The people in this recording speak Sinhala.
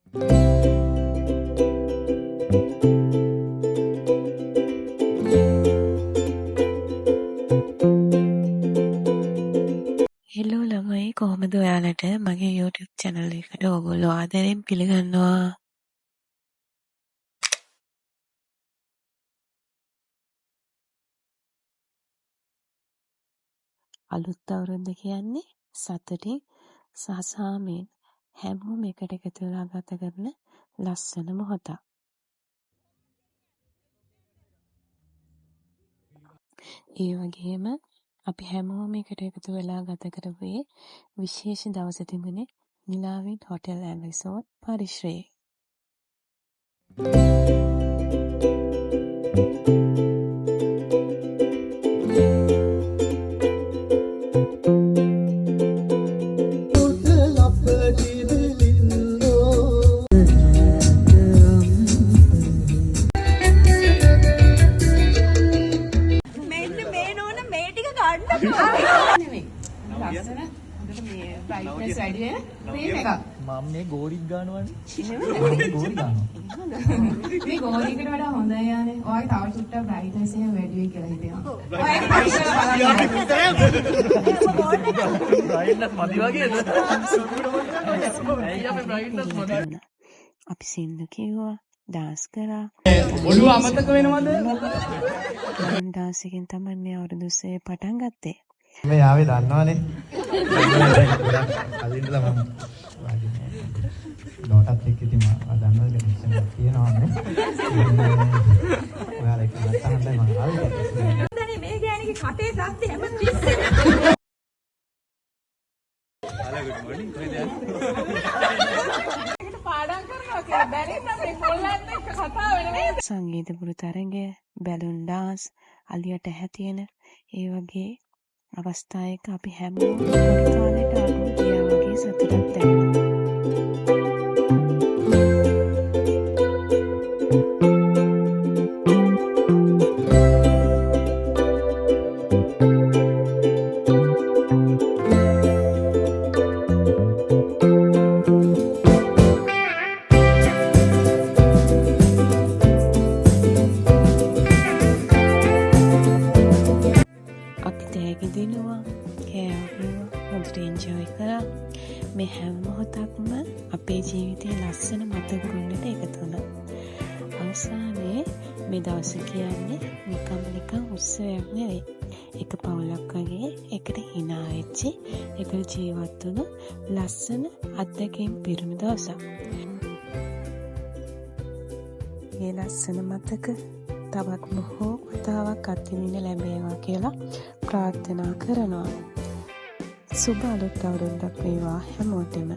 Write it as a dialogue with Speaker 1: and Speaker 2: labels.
Speaker 1: හෙලෝ ළමයි, කොහොමද ඔයාලට? මගේ YouTube channel එකට ඔයගොල්ලෝ ආදරෙන් පිළිගන්නවා. අලුත් අවුරුද්ද කියන්නේ සතුටින් සහ සාමයෙන් හැමෝම එකට එකතු වෙලා ගත කරන ලස්සන මොහොතක්. ඒ වගේම අපි හැමෝම එකට එකතු වෙලා ගත කරපු ඒ විශේෂ දවස තිබුණේ නිලාවින් හොටෙල් ඇන්ඩ් රිසෝට් පරිශ්‍රයේ.
Speaker 2: මෙන්න මේ නෝන මේ ටික ගන්න.
Speaker 3: නෙමෙයි. ලස්සන හොඳට මේ බ්‍රයිට්නස් වැඩි වෙන ක්‍රීම් එකක්.
Speaker 4: මම මේ ගෝරික් ගන්නවනේ.
Speaker 3: එහෙමද?
Speaker 4: ගෝරි ගන්නවා.
Speaker 3: මේ ගෝරියකට වඩා හොඳයි යානේ. ඔයාගේ තව චුට්ටක් බ්‍රයිට්නස් එක වැඩි වෙයි කියලා හිතෙනවා. ඔයා ඒක පරීක්ෂා කරලා බලන්න.
Speaker 4: බ්‍රයිට්නස් මදි වගේද? ඇයි අපේ බ්‍රයිට්නස් මදි?
Speaker 1: අපි සින්දු කිව්වා, ඩාන්ස් කරා.
Speaker 5: ඔළුව අමතක වෙනවද?
Speaker 1: බැලුන් ඩාන්ස් එකෙන් තමයි මේ අවුරුදු උත්සවය පටන් ගත්තේ.
Speaker 4: මේ ආවේ දන්නවනේ. කලින් ඉඳලා මම වාගේ ලෝටත් එක්ක ඉතින් මම දන්නවද කනෙක්ෂන් එකක් තියෙනවා නේ. ඔයාලා එක්ක නැත්තම් මම ආවේ.
Speaker 2: දැන් මේ ගෑණිගේ කටේ සද්ද හැම තිස්සෙම.
Speaker 3: පාඩම් කරනවා කියලා බැරි නම් මේ කොල්ලන් එක්ක කතා වෙන නේද?
Speaker 1: සංගීත පුරු තරඟය, බැලුන් ඩාන්ස්, අලියට ඇහැ තියෙන ඒ වගේ අවස්ථා එක අපි හැමෝම පොඩි කාලේට ආපහු ගියා වගේ සතුටක් දැනුණා. අපි තෑගි දිනුවා, කෑවා බිව්වා, හොඳට එන්ජොයි කරා. මේ හැම මොහොතක්ම අපේ ජීවිතේ ලස්සන මතක ගොන්නට එකතු වුණා. අවසානයේ මේ දවස කියන්නේ නිකම්ම නිකන් උත්සවයක් නෙවෙයි. එක පවුලක් වගේ එකට හිනා වෙච්චි, එකට ජීවත් වුණු ලස්සන අත්දැකීම් පිරුණු දවසක්. මේ ලස්සන මතක තවත් බොහෝ වතාවක් අත්විඳින්න ලැබේවා කියලා ප්‍රාර්ථනා කරනවා. සුබ අලුත් අවුරුද්දක් වේවා හැමෝටම.